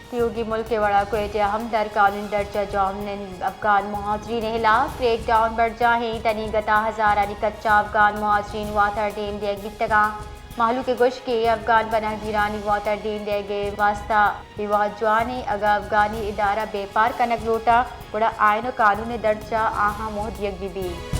تیوگیں ملک ءِ وڑا کوئٹہ ءَ ہم در قانونی درچہ جاہمنند افغان مہاجرین ءِ ہلاپ کریک ڈاؤن برجاہ ایں۔ تنیگت ءَ ہزارانی کچا افغان مہاجرین واتر ڈیم دیگ بیتگاں۔ مہلوک ءِ گوشگ ایں افغان پناہ گیرانی واتر ڈیم دیگ ءِ واستہ اے وہد جوان ایں۔ اگاں افغانی ادارہ بیپار کنگ لوٹاں، گڑا آئین ءُ قانون ءِ درچا آہاں موہ دیگ بہ بیت۔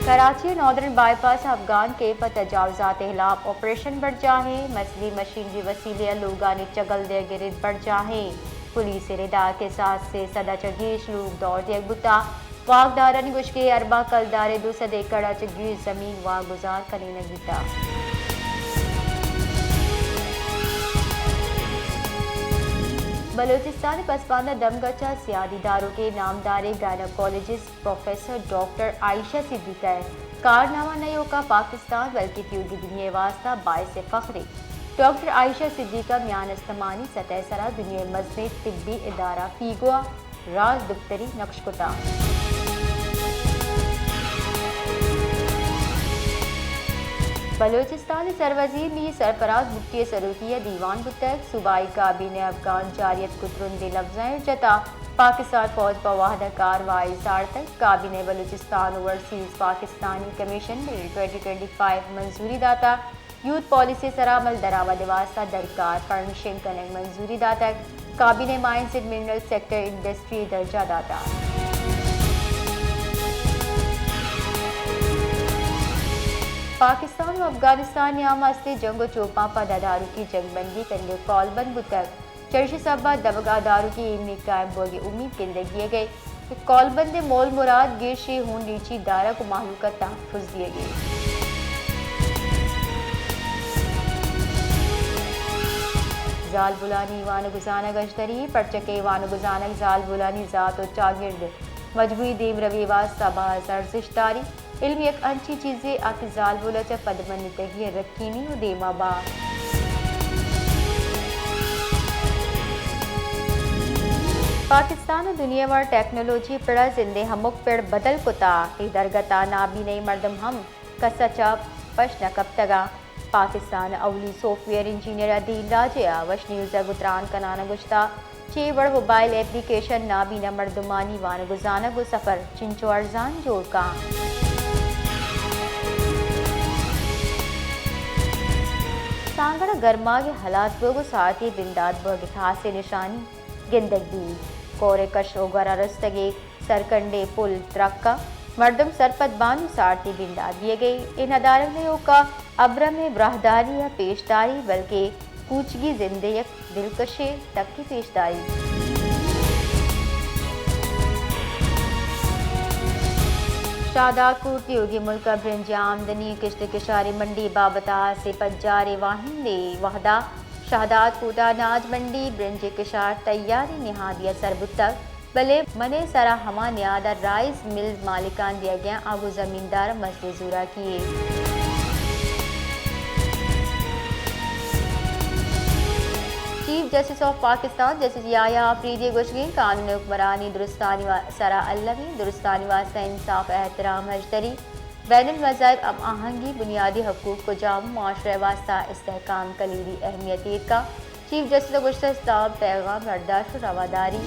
کراچی ءِ نادرن بائی پاس ءَ افغان کیمپ ءِ تجاوزات ءِ ہلاپ آپریشن برجاہ ایں۔ مذہبی مشینری وسیلے ءَ لوگانی چگل دیگ ءِ رد برجاہ ایں۔ پولیس ءِ ردا کساس ءِ سد ءَ چہ گیش لوگ دور دیگ بوتگ۔ واکدارانی گوشگ ایں ارباں کلدار ءِ دو سد ایکڑ ءَ چہ گیش زمین واگزار کنینگ بیتگ۔ بلوچستان ءِ پسماندہ دمگ ءَ چہ سیادی داروکیں نامداریں گائناکالوجسٹ پروفیسر ڈاکٹر عائشہ صدیقہ ءِ کارنامہ نہ ایوکا پاکستان بلکیں تیوگیں دنیا ءِ واستہ باعث فخرے۔ ڈاکٹر عائشہ صدیقہ میان استمانی سطح ءِ سرا دنیا ءِ مزنیں طبی ادارہ فیگو ءَ راج دپتری نقش کتگ۔ بلوچستان ءِ سروزیر میر سرفراز بگٹی ءِ سروکی ءَ دیوان بوتگ۔ صوبائی کابینہ ءَ افغان جارحیت ءَ ترندیں لبزاں ایر جتگ۔ پاکستان فوج پہ وھد ءَ کاروائی ساڑتگ۔ کابینہ ءَ بلوچستان اوورسیز پاکستانی کمیشن بل ٹوئنٹی ٹوئنٹی فائیو ءَ منظوری داتگ۔ یوتھ پالیسی ءِ سرا عمل درآمد ءِ واستہ درکار فنڈ شنگ کنگ ءِ منظوری داتگ۔ کابینہ ءَ مائنز اینڈ منرل سیکٹر ءَ انڈسٹری ءِ درجہ داتگ۔ پاکستان ءُ افغانستان ءِ نیام ءَ استیں جنگ ءُ چوپاں پدا داروکی جنگ بندی کنگ ءِ کول بند بوتگ۔ چریشی ءِ سبب ءَ دمگ ءَ داروکی ایمنی قائم بوگ ءِ امید گندگ بیگ ءَ اے کولبند ءِ مول مراد گیشیں ہون ریچی دارگ ءُ مہلوک ءِ تحفظ دیگ ایں۔ زالبولانی وان ءُ گزانگ ءَ اژدری، پرچہ کہ وان ءُ گزانگ زالبولانی ذات ءُ چاگرد ءِ مجموعی دیمروی ءِ واستہ باز ارزشت داری۔ علم یک انچیں چیزے آ کہ زالبول ءَ چہ پدمنتگی ءَ رکینی ءُ دیما با۔ پاکستان ءَ دنیا ءِ وڑ ٹیکنالوجی ءِ پڑ ءَ زند ءِ ہمک پڑ بدل کتگ۔ اے درگت ءَ نابینئیں مردم ہم کس ءَ چہ پش نہ کپتگ اَنت۔ پاکستان ءِ اولی سافٹ ویئر انجینئر عدیل راجہ ءَ وش نیوز ءَ گوں تران کنان ءَ گوشتگ، چے وڑ موبائل ایپلی کیشن نابینا مردمانی وان ءُ گزانگ ءُ سفر چنچو ارزان جوڑ کنت۔ سانگڑ ءَ گرماگ ءِ ہلاس بوگ ءُ سارتی بندات بوگ ءِ ہاسیں نشانی گندگ بیت۔ کور ءِ کش ءُ گور ءَ رستگیں سرکنڈیں پل ترک ءَ مردم سرپد بان ءُ سارتی بندات دیگ ءَ ایں۔ اے ندارگ ءِ ایوک ءَ ابرم ءِ براہداری ءَ پیش داریت، بلکیں کوچگی زند ءِ یک دلکشیں ٹکے پیش داریت۔ شہداد کوٹ تیوگیں ملک ءَ برنج ءِ آمدنی ءُ کشت ءُ کشاری منڈی ءِ بابت ءَ ہاسیں پجاریں واہندے۔ وھد ءَ شہداد کوٹ ءَ اناج منڈی برنج ءِ کشار تیاریں نہادے ءَ سر بوتگ، بلے من ءِ سرا ہما نہاد ءَ رائس مل مالکاں دیگ ءَ اَنت، آ گوں زمیندار ءَ مزنیں زوراکی یے۔ چیف جسٹس آف پاکستان جسٹس یحییٰ آفریدی ءِ گوشگ ایں قانون ءِ حکمرانی درستانی وا-، سرا المی، درستانی واستہ انصاف، احترام، ہژدری، بین المذاہب ہم آہنگی، بنیادی حقوق کجام معاشرہ ءِ واستہ استحکام کلیدی اہمیت ایر کنت۔ چیف جسٹس ءَ گوشتگ، اسلام پیغام برداشت ءُ رواداری۔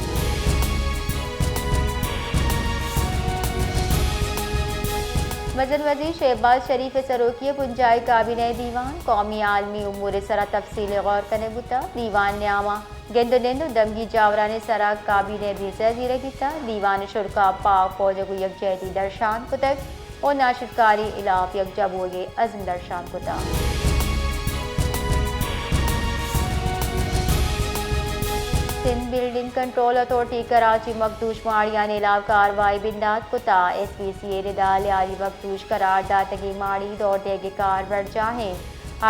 مزن وزیر شہباز شریف ءِ سروکی ءَ بنجاہی کابینہ ءِ دیوان، قومی ءُ عالمی امور ءِ سرا تفصیل ءَ غور کنگ بوتگ۔ دیوان ءِ نیام ءَ گند ءُ نند ءُ دمگی جاورانی سرا کابینہ ءِ بیزہ زیرگ بیتگ۔ دیوان ءِ شرکا پاک فوج ءَ گوں یکجہتی درشان کتگ ءُ ناشرکاری ءِ ہلاپ یکجاہ بوگ ءِ عزم درشان کتگ۔ Sindh building control authority Karachi ءِ مخدوش ماڑیانی ہلاپ کاروائی بندات کتگ۔ ایس بی سی ءِ ردا لیاری مخدوش قرار داتگیں ماڑی دور دیگ ءِ کار برجاہ ایں۔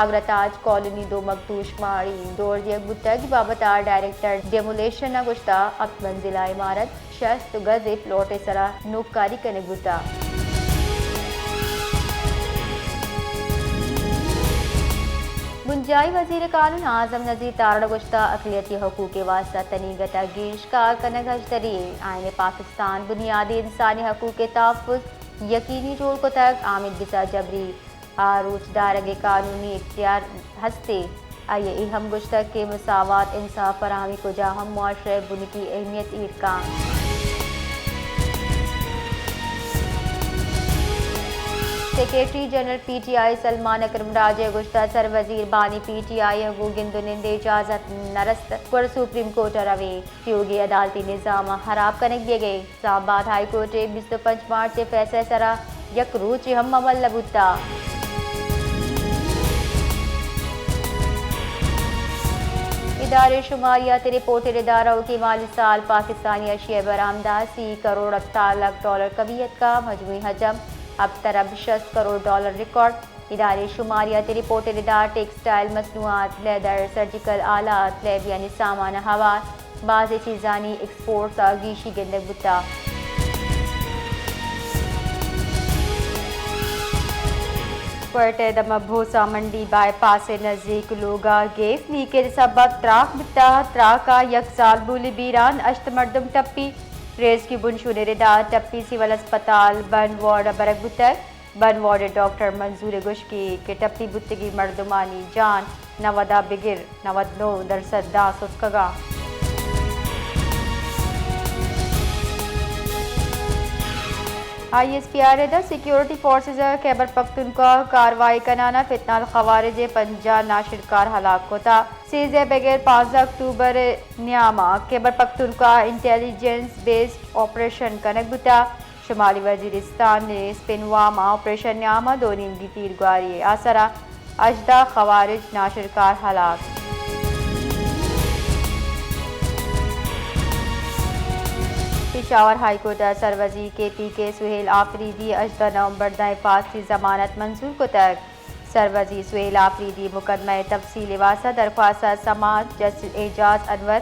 آگرہ تاج کالونی ءِ دو مخدوش ماڑی دور دیگ بوتگ۔ اے بابت ءَ ڈائریکٹر ڈیمولیشن ءَ گوشتگ، ہپت منزلہ عمارت شست گز ءِ پلاٹ ءِ سرا نوکاری کنگ بوتگ۔ بنجاہی وزیر قانون اعظم نذیر تارڑ ءَ گوشتگ، اقلیتی حقوق ءِ واستہ تنیگت ءَ گیش کار کنگ ہژدری ایں۔ آئین پاکستان بنیادی انسانی حقوق ءِ تحفظ یقینی جوڑ کتگ۔ آمید گسا جبری آ روچ دارگ ء قانونی اختیار ہستے۔ آئی ء اے ہم گوشتگ کہ مساوات، انصاف فراہمی کجا ہم معاشرہ ء بنکی اہمیت ایر کن۔ Secretary general P T I Salman Akram Raja ء گوشتگ، سر وزیر بانی پی ٹی آئی ء گوں گند ء نند ء اجازت نہ رست، گڑا سپریم کورٹ ء رویں، تیوگیں عدالتی نظام ء ہراب کنگ بیگ ء۔ اسلام آباد ہائی کورٹ ء بیست ء پنچ مارچ ء فیصلہ ء سرا یک روچے ہم عمل نہ بوتگ۔ ادارہ شماریات ء رپورٹ ء ردا روکی مالی سال پاکستانی اشیاء ء برآمدات سی کروڑ ہپتاد لکھ ڈالر کمی اتکگ، مجموعی حجم ہپت ارب شست کروڑ ڈالر ریکارڈ۔ ادارہ شماریات ء رپورٹ ء ردا ٹیکسٹائل مصنوعات، لیدر، سرجیکل آلات، لیب یعنی سامان ء ہوار، بازیں چیزانی ایکسپورٹ ء گیشی گندگ بوتگ۔ کوئٹہ ء دمگ بھوسا منڈی بائی پاس ء نزیک لوگ ء گیس لیک ء سبب تراک بوتگ، تراک ء یک زالبولے بیران، ہشت مردم ٹپی، ریسکیو بنشون ء ردا ٹپی سول ہسپتال بند وارڈ ء برگ بوتگ۔ بند وارڈ ء ڈاکٹر منظور ء گوشگ ء کہ ٹپی بوتگیں مردمانی جان نود ء بگر نود نو درسد داں سٹکگ ء۔ آئی ایس پی آر ء ردا سیکورٹی فورسز ء خیبر پختونخوا ء کاروائی کنان ء فتنہ الخوارج ء پنجاہ ناشرکار ہلاک کتگ۔ سیزدہ بگر پانزدہ اکتوبر ء نیام ء خیبر پختونخوا ء انٹیلیجنس بیسڈ آپریشن کنگ بوتگ۔ شمالی وزیرستان ء اسپنوا ء آپریشن نیام ء دو نیمگی تیرگواری ء آسرا ہژدہ خوارج ناشرکار ہلاک۔ پشاور ہائی کورٹ ء سروزیر کے پی کے سہیل آفریدی ء ہژدہ نومبر ء دائیں فاسٹی ضمانت منظور کتگ۔ سروزیر سہیل آفریدی ء مقدمہ ء تفصیل ء واستہ درخواست ء سماعت جسٹس اعجاز انور،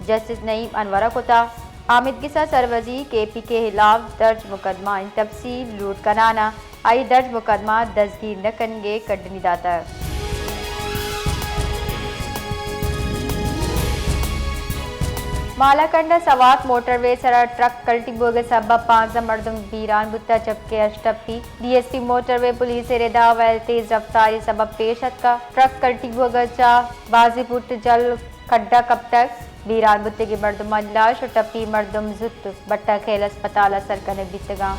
جسٹس نعیم انور ء کتگ۔ آمدگس ء سروزیر کے پی کے ء ہلاف درج مقدمہ آنی تفصیل لوٹ کنان ء آئی ء درج مقدمہ دزگیر نہ کنگ ء کڈنی داتگ۔ مالاکنڈ ء سوات موٹر وے ء سرا ٹرک کلٹی بوگ ء سبب پانزدہ مردم بیران بوتگ، جبکہ ہشت ٹپی۔ ڈی ایس پی موٹر وے پولیس ء ردا ویل تیز رفتاری ء سبب پیش اتکگ۔ ٹرک کلٹی بوگ ء چہ بازی پٹ جل کڈا کپتگ۔ بیران بوتگیں مردمانی لاش و ٹپی مردم زوت بٹہ خیل ہسپتال ء سر کنگ بیتگاں۔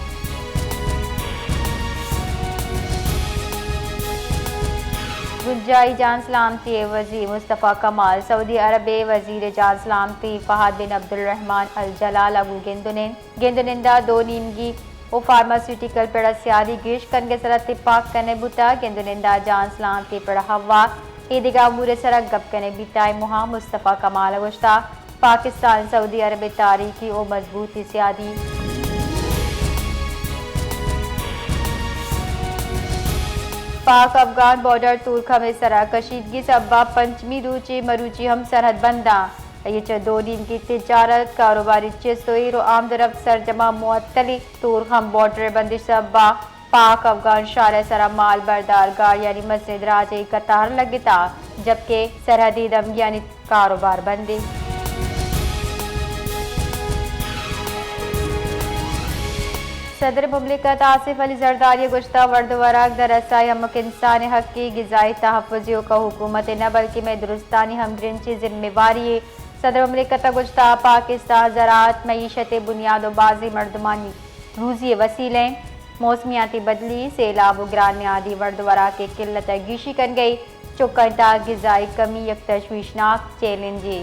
بنجاہی جان سلامتی ء وزیر مصطفی کمال سعودی عرب ء وزیر جان سلامتی فہد بن عبدالرحمن الجلال ء گوں گند ء نند گند ء نند ء دو نیمگی و فارماسیوٹیکل پڑ ء سیادی گیش کنگ ء سرا تپاک کنگ بوتگ۔ گند ء نند ء جان سلامتی پڑ ء ہوار ایدگہ امور ء سرا گپ کنگ بیتگ۔ اے موہ ء مصطفی کمال ء گوشتگ، پاکستان سعودی عرب ء تاریخی و مضبوطیں سیادی۔ پاک افغان بارڈر تورکھم ء سرا کشیدگی سبب پنچمی روچ ء مروچی ہم سرحد بنداں۔ آئی ء چہ دو نیمگی تجارت، کاروباری چست و ایر و آمد و رفت سرجما معطلی۔ تورخم بارڈر بندش سبب ء پاک افغان شہر ء سرا مال بردار گاڑیانی مزنیں دراجیں قطار لگتہ، جبکہ سرحدی دمگیانی کاروبار بندیں۔ صدر مملکت آصف علی زرداری ء گوشتہ، ورد ء وراک در رسائی ہمک انسان ء حقے، غذائی تحفظ ایوک ء حکومت ء نہ بلکیں مئے درستانی ہمگرنچیں ذمہ واری یے۔ صدر مملکت ء گوشتہ، پاکستان زراعت معیشت ء بنیاد و بازیں مردمانی روزی ء وسیلہ انت۔ موسمیاتی بدلی، سیلاب و گران نیادی ورد وراک ء قلت ء گیشی کنگ ء چکانی تہا غذائی کمی یک تشویشناک چیلنجے۔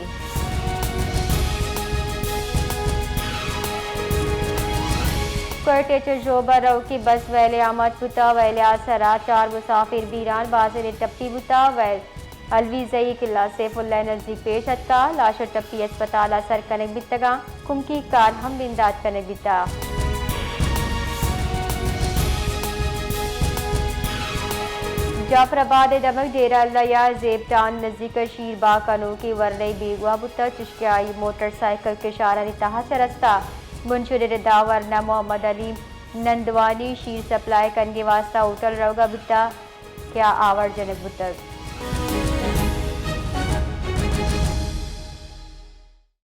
کوئٹہ چہ ژوب ء روکی بس ویل ء آماچ بوتہ، ویل ء آسرا چار مسافر بیران، بازینے ٹپی بوتہ، ویل الویزئی قلعہ سیف اللہ ء نزیک پیش اتکہ، لاش و ٹپی اسپتال ء سر کنگ بیتگاں، کمکی کار ہم بندات کنگ بیتہ۔ جعفر آباد ء دمگ ڈیرہ اللہ یار زیب ٹاؤن نزیک شیر باغ ء نوکیں ورنئی بیگواہ بوتگ، چشکہ آئی موٹر سائیکل کشارانی تہا چہ رستہ۔ بنشون ء ردا ورنا محمد علی نندوانی شیر سپلائی کنگ ء واستہ ہوٹل روگا بوتگ کہ آ آورجنگ بوتگ۔